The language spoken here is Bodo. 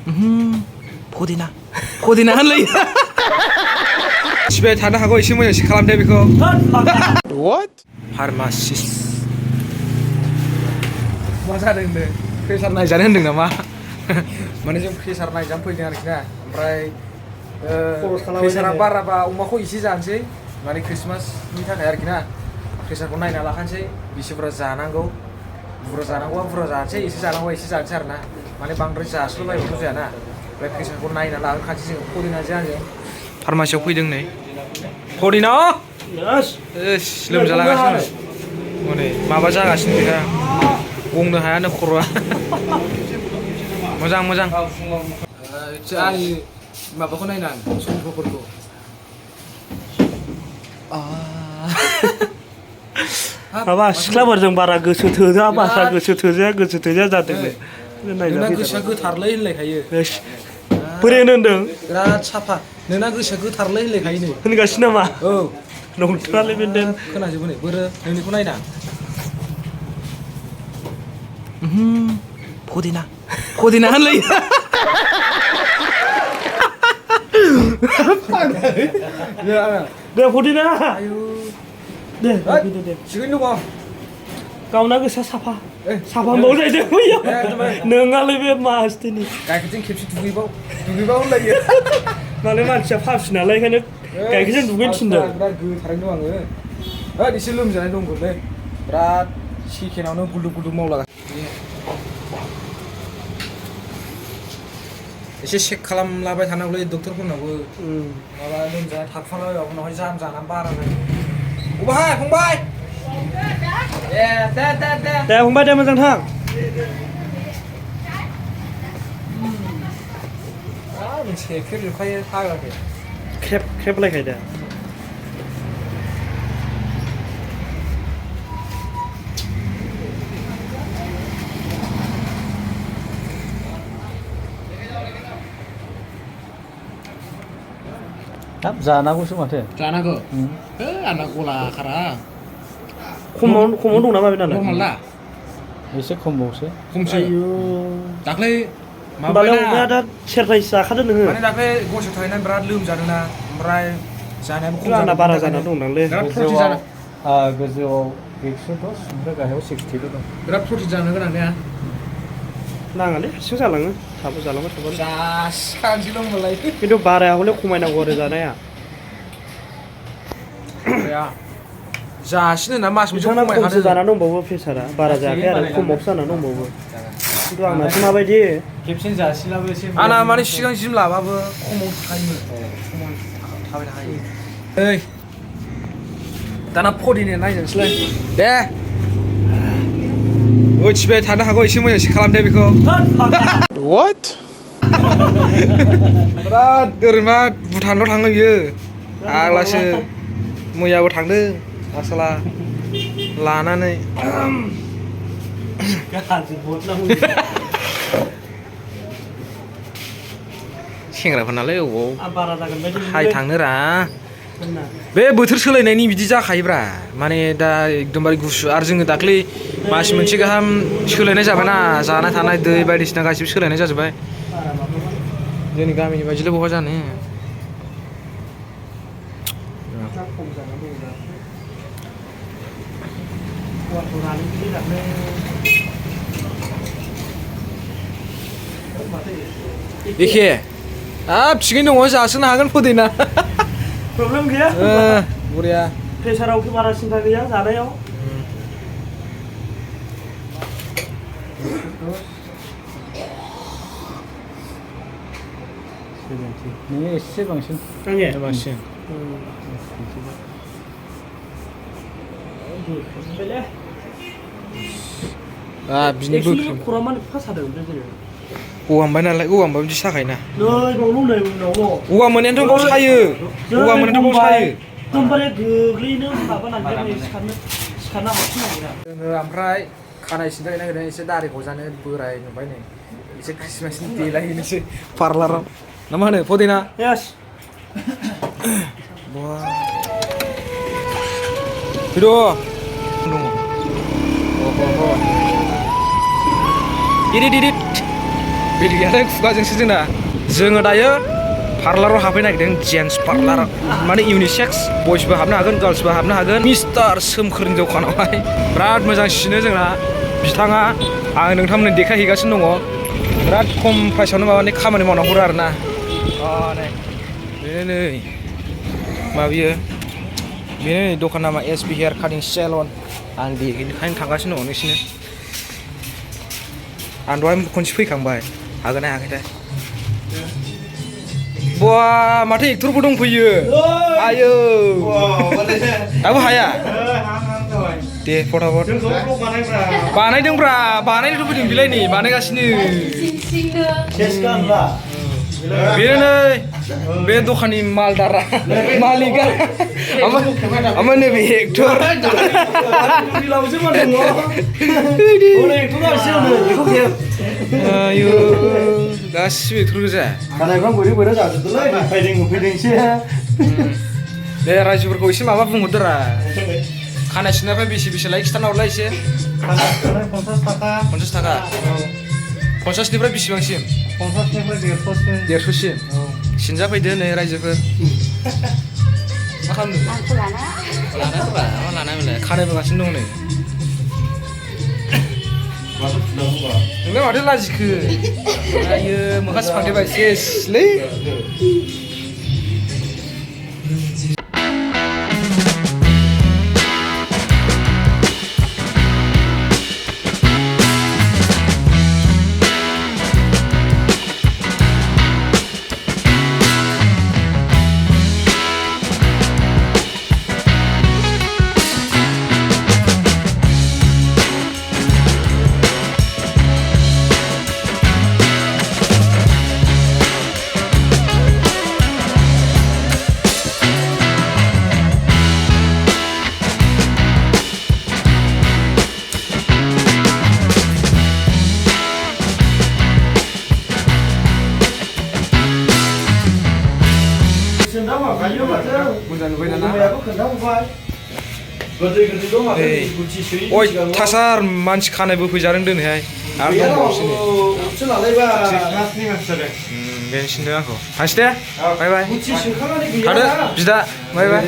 Podina होनलायो सिबाय थानो हागौ एसे मोजांसो खालामदो बेखौ What? फार्मासिस्ट मा जादों होनदों प्रेसार नायजानो होनदों नामा माने जों प्रेसार नायजानो फैदों आरोखि ना ओमफ्राय प्रेसारा बाराबा अमाखौ एसे जानोसै माने क्रिसमासनि थाखाय आरोखि ना प्रेसारखौ नायना लाखानोसै बेसे बुरजा जानांगौबा बुरजा जानोसै एसे जानांगौबा एसे जानोसै आरो ना माने बांद्राय जास्लायबायबाथ' जायाना ओमफ्राय प्रेसारखौ नायना लाग्रोखानोसै जोङो पदिनाजों आंजों फार्मासियाव फैदों नै पदिना लोमजालागासिनो हनै माबा जागासिनो बेहा गंनो हायानो खर'आ मोजां आंनि माबाखौ नायना समफोरखौ माबा सिख्लाफोरजों बारा गोसो थोजाया जादोंलै नोंना गोसोआ गोथारलै होनलायखायो बोरै होनदों बिराद साफा नोंना गोसोआ गोथारलै होनलायखायो होनगासिनो नामा औ नंथारालै बेन्दों खोनाजोबो नै बोरो नोंनिखौ नायना पदिना होनलायो दे पदिना दे थिगैनो दङ गावना गोसोआ साफा माव जाहैदों बैयाव नोंहालाय बे मासथिनि गाइखेरजों खेबसे दुगैबाव होनलायो माने मानसिया फाफि नालाय ओंखायनो गाइखेरजों दुगैनो थिनदों बिराद गोथारैनो दं आङो एसे लोमजानाय दंगोनलै बिराद सेकेन्डआवनो गुलुब मावलागासिनो एसे चेक खालामलाबाय थानांगौलै डक्टरफोरनावबो माबा लोमजानाय थाखुमालाबायबा उनावहाय जानानै बारा जायो अबाहाय फंबाय दे फंबाय दे मोजां थां खेबजोबखायो फाग्लाखै खेबलायखाय दा हाब जानांगौसो माथो जानांगौ आंना गला खारा खमाव दं नामा बेनालाय नर्माल एसे खमबावसो खमसो दाख्लै माबायाव अमाया दा सेरप्राइज जाखादो नोङो माने दाख्लै गसर थाहैनानै बिराद लोमजादोंना ओमफ्राय जानायाबो खम आंना बारा जाना दंदांलै गोजौआव 110 ओमफ्राय गाहायाव 60 दं बिराद प्रटिन जानो गोनां ने नाङालै हारसिं जालाङो थाबो जालांबाय थाबानो जासिखानोसैल' होनबालाय खिन्थु बाराया हले खमायनांगौ आरो जानाया जासिनो ना मास मोनसे खमसो जानानै दंबावो प्रेसारा बारा जायाखै आरो खमावसो जानानै दंबावो खिन्थु आंनासो माबायदि खेबसेनो जासिलाबो एसे आंना माने सिगां जिम लाबाबो खमाव थाखायोमोन थाबायनो हायो ओइ दाना पदिना नायनोसैलाय दे थिबाय थानो हागौ एसे मोजांसो खालामदो बेखौ What? बिराद ओरैनो भुटानल' थाङो बियो आग्लासो मैयाबो थांदों आसला लानानै सेंग्राफोरनालाय अबाव हाय थांनोरा बे बोथोर सोलायनायनि बिदि जाखायोब्रा माने दा एकदमबारे गुसु आरो जोङो दाख्लै मास मोनसे गाहाम सोलायनाय जाबायना जानाय थानाय दै बायदिसिना गासिबो सोलायनाय जाजोब्बाय जोंनि गामिनि बायदिलाय बहा जानो एखे हाब थिगैनो दङ जासोनो हागोन पदिना प्रब्लेम गैया बरिया प्रेसाराव बारा सिन्था गैया जानायाव नोङो एसे बांसिन बांसिन बिनि खरा मानो फास जादों गगा मोनबाय नालाय गगा मोनबा बिदि साखायोना गगा मोननायाथ' बाव सायो गगा मोननायाथ' बाव सायो एकदमबारे गोग्लैनो माबानानै सिखारना हरफिननांगौ जोङो ओमफ्राय खानाय सिनजानो नागिरदों एसे दारि गजानो बोराय नुबाय नै एसे क्रिसमासनि देलायहैनोसै पार्लाराव ना मा होनो पदिना फैद' दङ इदिट बेलेगानो खुगाजोंसो जोंना जोङो दायो पार्लाराव हाबफैनो नागिरदों जेन्स पार्लार माने इउनिसेक्स बयसबो हाबनो हागोन गार्लसबो हाबनो हागोन मिस्टार सोमखोरनि दखानावहाय बिराद मोजां सिनो जोंना बिथाङा आं नोंथांमोननो देखायहैगासिनो दङ बिराद खम प्राइसआवनो माबानि खामानि मावना हरो आरोना नै बेनो नै माबियो बेनो नै दखान नामा एसबि हेयार काटिं सेलन आं बेनिखायनो थांगासिनो दङ नोंसिनो आं दहाय खनसे फैखांबाय हागोन ना हायाखैथाय बा माथो एक्टरबो दंफैयो आयौ दाबो हाया दे फटाफट बानायदोंब्रा बानायनो लुबैदों बिलाय नै बानायगासिनो बेनो नै बे दखाननि मालदारा मालिका ओमफ्राय नैबे एक्टर आयौ गासिबो एक्टर गोजा दे रायजोफोरखौ एसे माबा बुंहरदोरा खानाय सिननायफ्रा बेसे लायो खिथाना हरलाय एसे 50 थाखा 50निफ्राय बेसेबांसिम 50निफ्राय 150सिम सिनजाफैदो नै रायजोफोर मा खालामदों आंखौ लाना बेलाय खानाय बोगासिनो दं नै नोंलाय माथो लाजिखो आयो मोखां सिफांदेबाय सेसलै मोजां नुबाय दाना अयथासार मानसि खानायबो फैजादों दिनैहाय आरो दंबावोसो बेनो सिनदों आंखौ थांसै दे बाय बाय थादो बिदा बाय बाय